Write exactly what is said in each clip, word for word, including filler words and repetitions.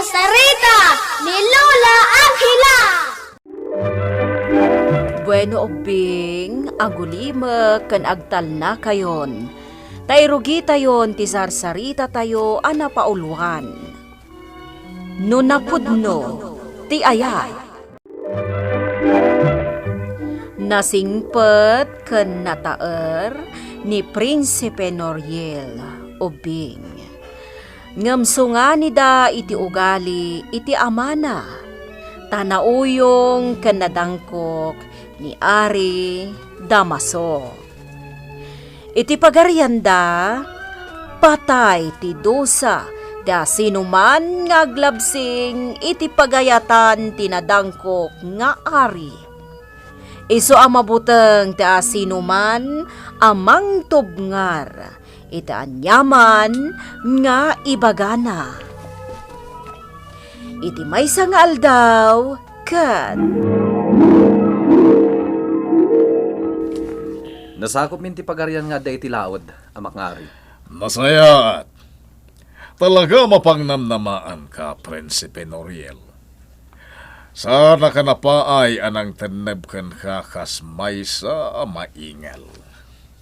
Sarita ni Lola Angela. Bueno, ubbing, agulimek ken agtalnakayon, ta irugitayon ti sarsaritatayo a napauluan. No napudno ti ayat. Nasingpet ken nataer ni Prinsipe Noriel, ubbing. Ngem sunganida iti ugali iti amana, ta nauyong ken nadangkok ni Ari Damaso. Iti pagarianda, patay ti dusa ti asinoman nga aglabsing iti pagayatan ti nadangkok nga ari. Isu a mabuteng ti asinoman a mangtubngar iti aniaman nga ibagana. Iti maysa nga aldaw, ket nasakopmin ti pagarian nga adda iti laud, Amak nga Ari. Nasayaat. Talaga mapangnamnamaanka, Prinsipe Noriel. Saan a kanapaay a nangtenneb kenka kas maysa a maingal.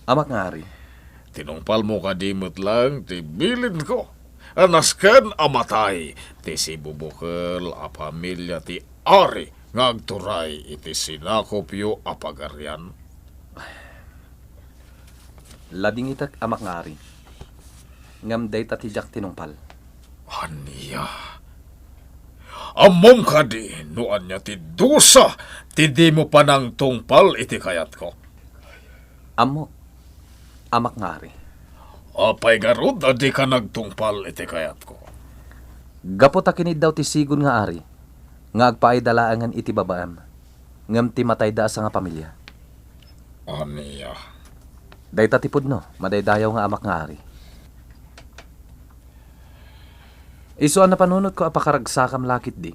Amak nga Ari. Tinungpalmo kadi met laeng ti bilinko a nasken a matay ti sibubukel a pamilia ti ari nga agturay iti sinakopyo a pagarian? Ladingitek, Amak nga Ari. Ngem dayta ti diak tinungpal. Ania? Ammom kadi no ania ti dusa ti dimo panangtungpal iti kayatko? Ammok, Amak nga Ari. Apay garud a dika nagtungpal iti kayatko? Gapu ta kiniddaw ti sigun nga ari, nga agpaayda laengen iti babaem, ngem ti matayda a sangapamilia. Ania? Dayta ti pudno, madaydayaw nga Amak nga Ari. Isu a napanunotko a pakaragsakam la ketdi,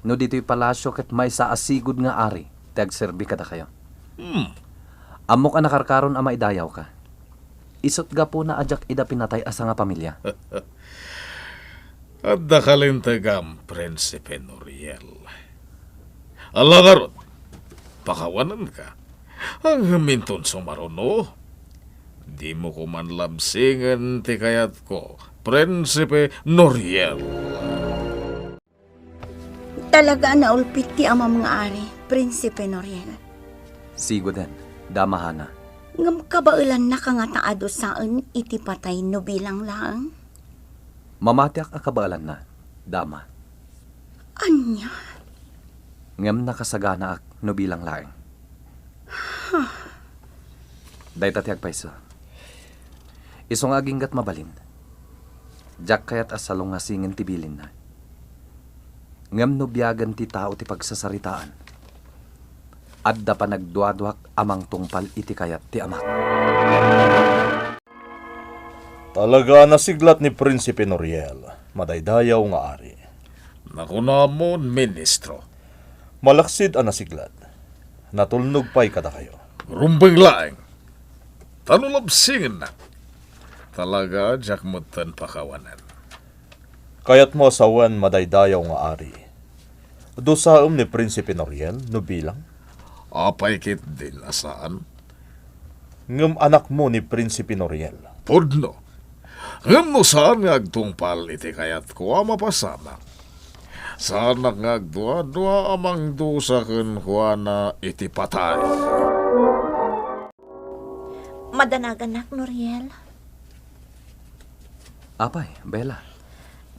no ditoy palasio ket maysa a sigud nga ari ti agserbi kadakayo. Hmm. Ammok a nakarkaron a maidayawka. Isut' gapuna a diak ida pinatay a sangapamilia. Adda kalintegam, Prinsipe Noriel. Ala ngarud, pakawanenka. Ngem inton sumaruno, dimo koman labsingen ti kayatko, Prinsipe Noriel. Talaga a naulpit ti amam nga ari, Prinsipe Noriel. Siguden, Dama Hana. Ngem kabaelannaka ngata a dusaen iti patay no bilang laeng? Mamatiak a kabaelanna, Dama. Ania? Ngem nakasaganaak no bilang laeng. Huh. Dayta ti agpayso. Isu nga aginggat mabalin, diak kayat a salungasingen ti bilinna. Ngem no biagen ti tao ti pagsasaritaan, adda panagduaduak a mangtungpal iti kayat ti amak. Talaga a nasiglat ni Prinsipe Noriel, madaydayaw nga ari. Nakunamon, Ministro. Malaksid a nasiglat. Natulnog pay kadakayo. Rumbeng laeng. Ta no labsingennak, talaga a diak metten pakawanen. Kayatmo a sawen, madaydayaw nga ari, dusaem ni Prinsipe Noriel no bilang? Apay ketdin a saan? Ngem anakmo ni Prinsipe Noriel. Pudno. Ngem no saan nga agtungpal iti kayatko a mapasamak, saanak nga agduadua a mangdusa kenkuana iti patay. Madanaganak, Noriel. Apay, Bella?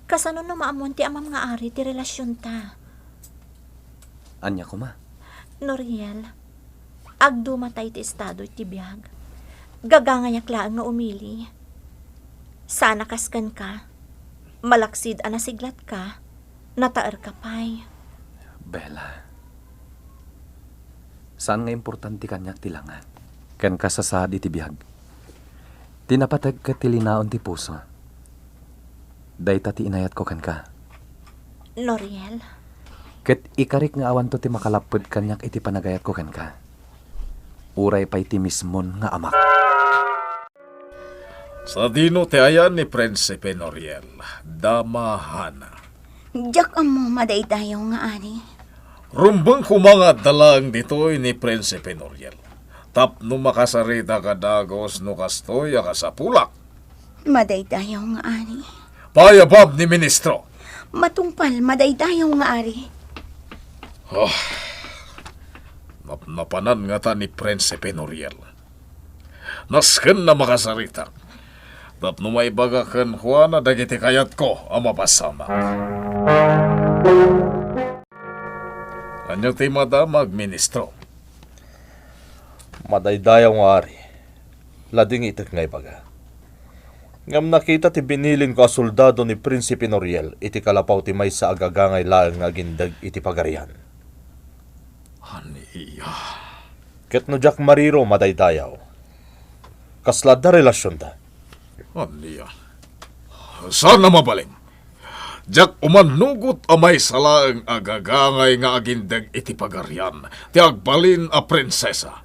Kasano no maammoan ti amam nga ari ti relasionta? Ania koma? Noriel, agdumatay ti estado iti biag. Gagangayak laeng nga umili. Sana kas kenka, malaksid a nasiglatka, nataerka pay. Bella, saan nga importante kaniak ti langa ken kasasaad iti biag. Ti napateg ket ti linaon ti puso. Dayta ti inayatko kenka. Noriel. Ket ikarik nga awanto ti makalapped kaniak iti panagayatko kenka. Uray pay ti mismon nga amak. Sadino ti ayan ni Prinsipe Noriel, Dama Hana? Diak ammo, madaydayaw nga ari. Rumbeng koma nga adda laeng ditoy ni Prinsipe Noriel tapno makasarita ka dagus no kastoy a kasapulak. Madaydayaw nga ari. Payabab ni ministro. Matungpal, madaydayaw nga ari. Ah, napnapanan ngata ni Prinsipe Noriel. Nasken a makasaritak tapno maibaga kenkuana dagiti kayatko a mapasamak. Ania ti madamag, ministro? Madaydayaw nga ari, ladingitek nga ibaga. Ngem nakita ti binilinko a soldado ni Prinsipe Noriel iti kalapaw ti maysa a gagangay laeng nga agindeg iti pagarian. Ania? Ket no diak mariro, madaydayaw, kasla adda relasionda? Ania? Saan a mabalin. Diak umanugot a maysa laeng a gagangay nga agindeg iti pagarian ti agbalin a prinsesa.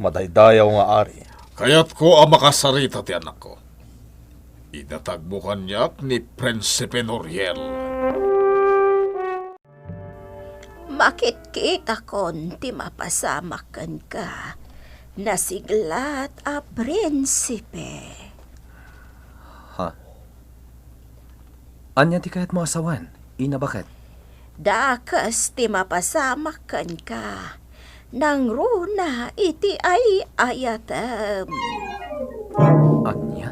Madaydayaw nga ari. Kayatko a makasarita ti anakko. Idatagmo kaniak ni Prinsipe Noriel. Makitkitakon ti mapasamak kenka, nasiglat a prinsipe. Ha? Ania ti kayatmo a sawen, Ina Baket? Dakes ti mapasamak kenka, nangruna iti ay-ayatem. Ania?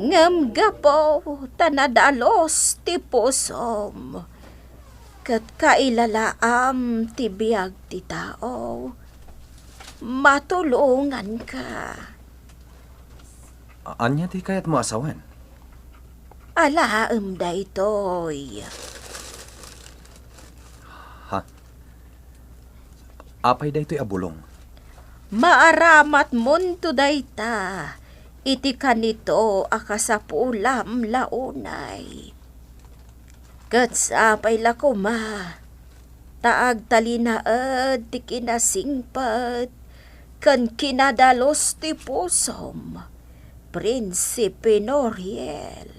Ngem gapu ta nadalus ti pusom, ket kailalaam ti biag ti tao, matulonganka. A-, ania ti kayatmo a sawen? Alaem daytoy. Ha? Apay daytoy a bulong? Maaramatmonto dayta iti kanito a kasapulam la unay. Ket sapay la koma ta agtalinaed ti kinasingpet ken kinadalus ti pusom, Prinsipe Noriel.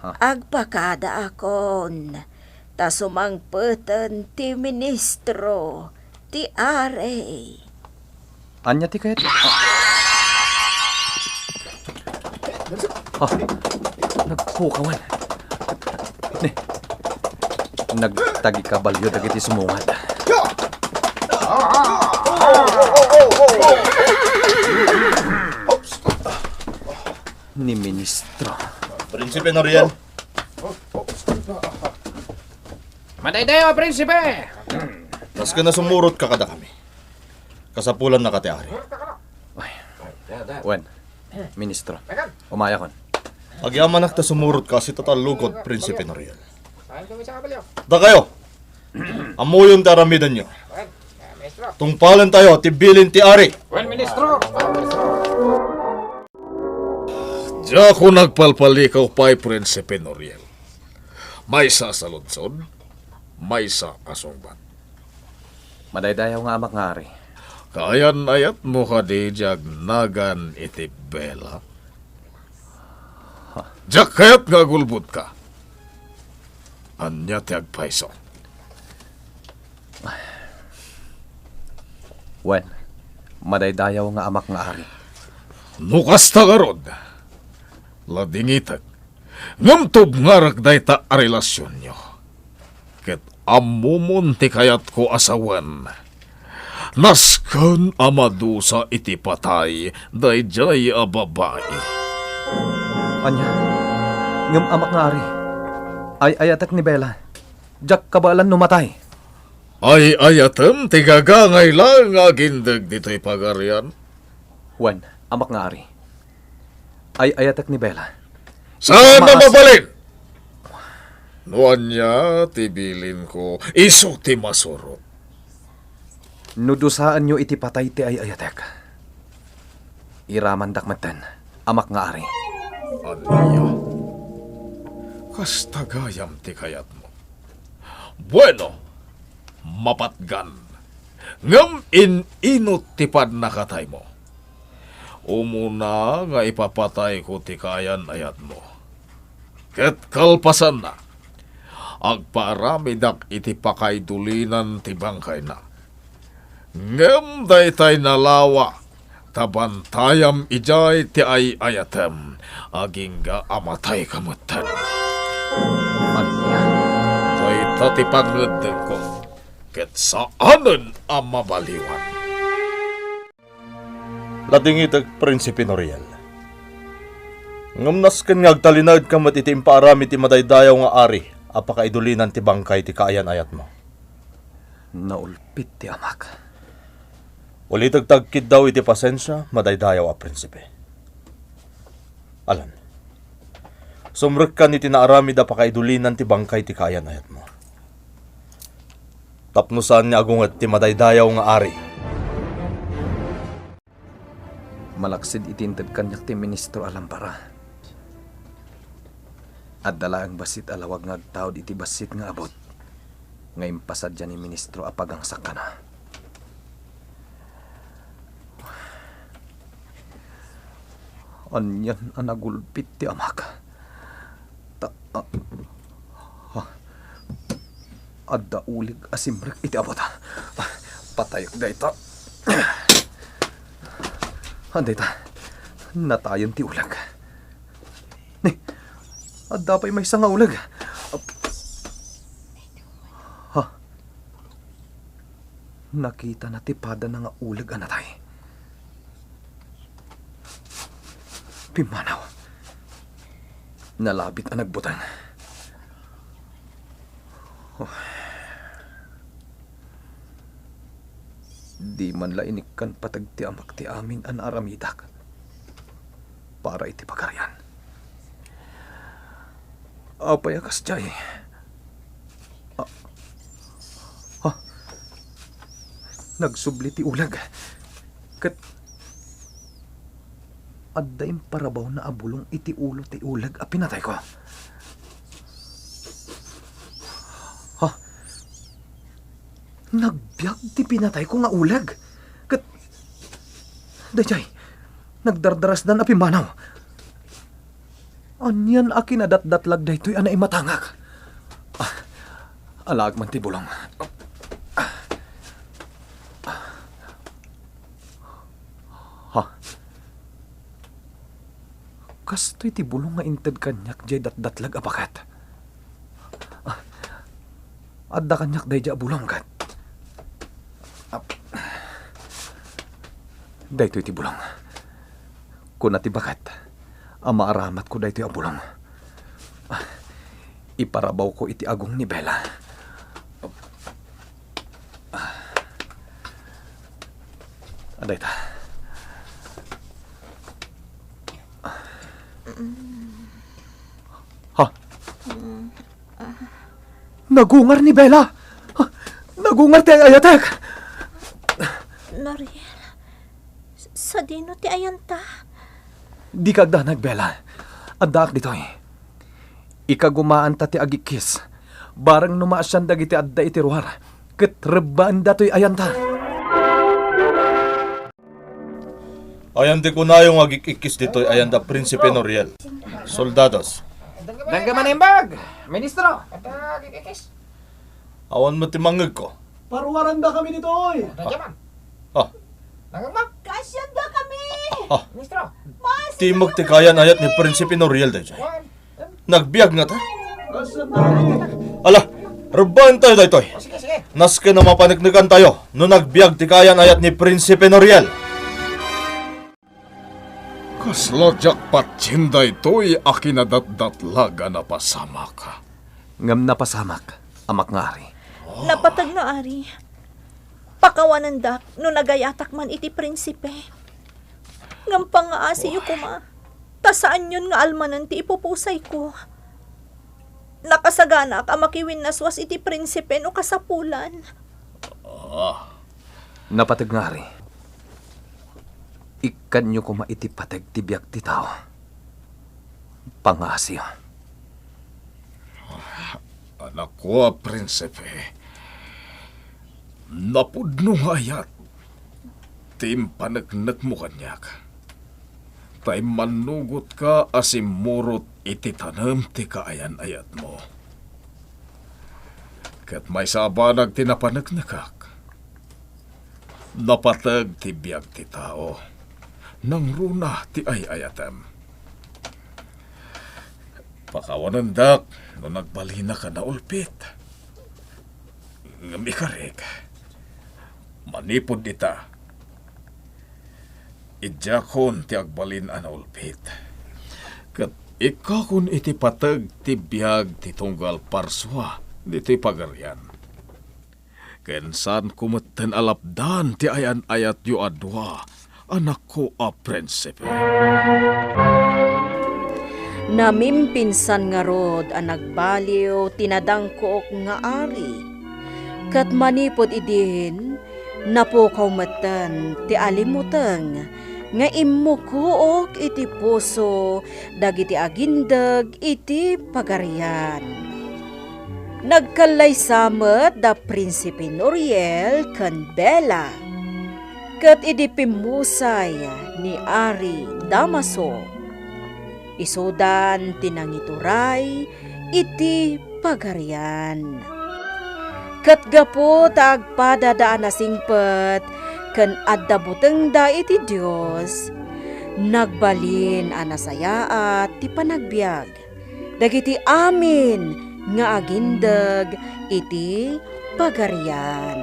Ha? Agpakadaakon ta sumangpeten ti ministro ti ari. Ania ti kayat? Ah, nagpukawan. Ni, nagtagikabalio dagiti sumungad. Ni ministro. Prinsipe Noriel. Madaydayaw a prinsipe! Nasken a sumurotka kadakami. Kasapulannaka ti ari. Ay. Wen, ministro. Umayakon. Agyamanak ta sumurotka a sitatallukod, Prinsipe Noriel. Dakayo, ammoyon ti aramidenyo. Tungpalentayo ti bilin ti ari. Wen, ministro. Diakon agpalpalikaw pay, Prinsipe Noriel. Maysa a saludsod, maysa a sungbat. Madaydayaw nga amak nga ari. Kaayan-ayatmo kadi ti agnagan iti bela? Ha? Diak kayat nga agulbodka. Ania ti agpayso? Wen, madaydayaw nga amak nga ari. No kasta ngarud, ladingitek, ngem tubngarek dayta a relasionyo. Ket ammomon ti kayatko a sawen. Nasken a madusa iti patay daydiay a babai. Ania? Ngem amak nga ari, ay-ayatek ni Bela. Diak kabaelan no matay. Ay-ayatem ti gagangay laeng nga agindeg ditoy pagarian. Wen, amak nga ari. Ay-ayatek ni Bela. Saan a mabalin? No ania ti bilinko, isu ti masurot. No dusaenyo iti patay ti ay-ayatek, iramandak metten, amak nga ari. Ania? Kasta gayam ti kayatmo. Bueno, mapatgan. Ngem in-inot ti pannakataymo. Umuna nga ipapatayko ti kaayan-ayatmo. Ket kalpasanna, agpaaramidak iti pakaidulinan ti bangkayna. Ngem daytay nalawa ta bantayam idiay ti ay-ayatem, agingga a matayka metten. Ania? Dayta ti pangngeddengko, ket saanen a mabaliwan. Nadingitek, Prinsipe Noriel. Ngem nasken nga agtalinaedka met iti impaaramid ti madaydayaw nga ari a pakaidulinan ti bangkay ti kaayan-ayatmo. Naulpit ti amak. Ulitek ta agkiddaw iti pasensia, madaydayaw a prinsipe. Alan, sumrekkan iti naaramid a pakaidulinan ti bangkay ti kaayan-ayatmo. Tapno saan nga agunget ti madaydayaw nga ari. Malaksid iti inted kaniak ti ministro a lampara, adda laeng bassit a lawag nga agtaud iti bassit nga abut nga impasadian ni ministro a pagangsakkana. Anian a nagulpit ti amak. Ta, a, ha, adda uleg a simrek iti abut. Patayek dayta. Haan dayta. Natayen ti uleg. Ni, adda pay maysa nga uleg. Ha? Nakitana ti padana nga uleg a natay. Pimmanaw. Nalabit a nagbuteng. Oh. Di man la inikkan pateg ti amak ti amin a naaramidak para iti pagarian. Apay a kasdiay? Ah, ha? Nagsubli ti uleg. Ket adda imparabawna a bulong iti ulo ti uleg a pinatayko. Ha? Nagbiag ti pinatayko nga uleg. Ket daydiay, nagdardarasdan a pimmanaw. Anian a kinadatdatlag daytoy a naimatangak? Ah, alaag man ti bulong. Ha? Kastoy ti bulong nga inted kaniak diay datdatlag a baket. Ah, adda kaniak daydiay a bulong ket. Ap-, daytoy ti bulong. Kuna ti baket a maaramatko daytoy a bulong. Ah, iparabawko iti agong ni Bella. Adayta. Ha? Nagungar ni Bella! Ha? Nagungar ti ay-ayatek! Noriel, s-, sadino ti ayanta? Dika agdanag, Bella. Addaak ditoy. Ikagumaanta ti agikkis. Bareng no maasian dagiti adda iti ruar, ket rebbaenda toy ayanta. Ayan ti kunayo nga agik-ikkis ditoy ayanda Prinsipe Noriel. Soldados. Denggen man imbag, Ministro. Awan met ti mangngegko. Paruaranda kami ditoy. Ah. Kaasianda kami. Ah. Timog ti kayan-ayat ni Prinsipe Noriel daytoy. Nagbiag ngata? Ala, rebbaentayo daytoy. Nasken a mapaneknekantayo no nagbiag ti kayan-ayat ni Prinsipe Noriel. Kasla diak patien daytoy a kinadatdatlag a napasamak. Ngem napasamak, amak nga ari. Napateg nga ari. Pakawanendak no nagayatak man iti prinsipe. Ngem pangngaasiyo koma, ta saanyon nga almanen ti ipupusayko. Nakasaganak a makiwinnaswas iti prinsipe no kasapulan. Ah. Napateg nga ari. Ikkanyo koma iti pateg ti biag ti tao. Pangngaasiyo. Anakko a prinsipe, napudno nga ayat ti impaneknekmo kaniak. Ta immannugotka a simmurot iti tanem ti kaayan-ayatmo. Ket maysa a banag ti napaneknekak. Napateg ti biag ti tao. Nangruna ti ay-ayatem. Pakawanendak no nagbalinaka naulpit. Ngem ikarik, manipud ita, idiakon ti agbalin a naulpit. Ket ikkakon iti pateg ti biag ti tunggal parsua ditoy pagarian. Ken saanko metten a lapdan ti ayan-ayatyo a dua, anakko a prinsipe. Namimpinsan ngarud a nagbaliw ti nadangkok nga ari. Ket manipud idin, napukaw metten ti alimuteng nga immukook iti puso dagiti agindeg iti pagarian. Nagkallaysa met da Prinsipe Noriel ken Bella, ket idi pimmusay ni Ari Damaso, isudan ti nangituray iti pagarian. Ket gapu ta agpadada a nasingpet ken adda butengda iti Dios, nagbalin a nasayaat ti panagbiag dagiti amin nga agindeg iti pagarian.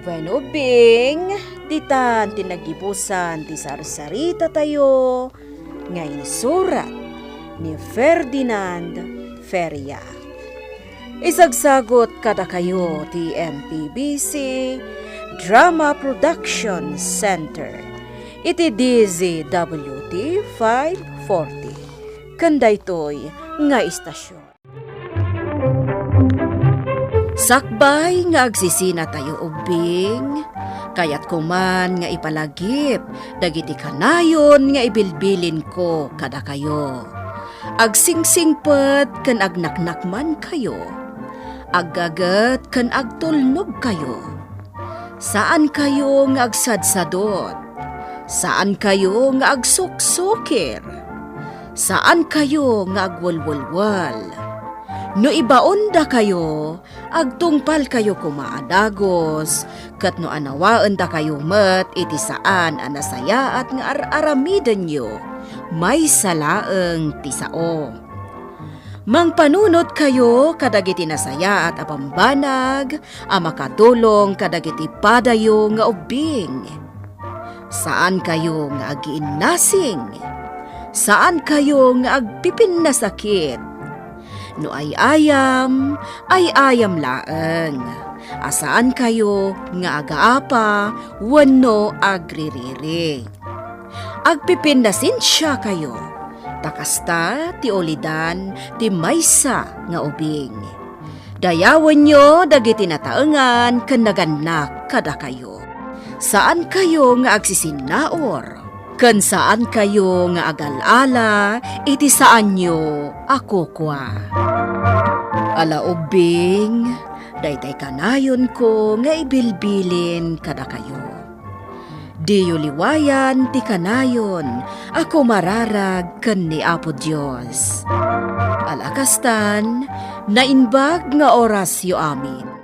Wen ubbing, ditan ti nagibusan ti sarsaritatayo nga insurat ni Ferdinand Feria. Isagsagut kadakayo ti M P B C Drama Production Center iti D Z W T five forty. Ken daytoy nga istasyon. Sakbay nga agsisinatayo ubbing, kayatko man nga ipalagip dagiti kanayon nga ibilbilinko kadakayo. Agsingsingpet ken agnaknakmankayo. Aggaget ken agtulnogkayo. Saankayo nga agsadsadot. Saankayo nga agsuksukir. Saankayo nga agwelwelwel. No ibaondakayo, agtungpalkayo koma a dagus, ket no anawaendakayo met iti saan a nasayaat nga ar-aramidenyo, maysa laeng ti sao. Mangpanunotkayo kadagiti nasayaat a bambanag a makadulong kadagiti padayo nga ubbing. Saankayo nga agiinnasing. Saankayo nga agpipinnasakit. No ay-ayam, ay-ayam laeng. A saankayo nga agaapa wenno agririri. Agpipinnasensiakayo, ta kasta ti ulidan ti maysa nga ubing. Dayawenyo dagiti nataengan ken nagannak kadakayo. Saankayo nga agsisinnaur, ken saankayo nga agal-ala iti saanyo a kukua. Ala ubbing, daytay kanayonko nga ibilbilin kadakayo. Diyo liwayan ti kanayon a kumararag ken ni Apo Dios. Ala kastan, naimbag nga orasyo amin.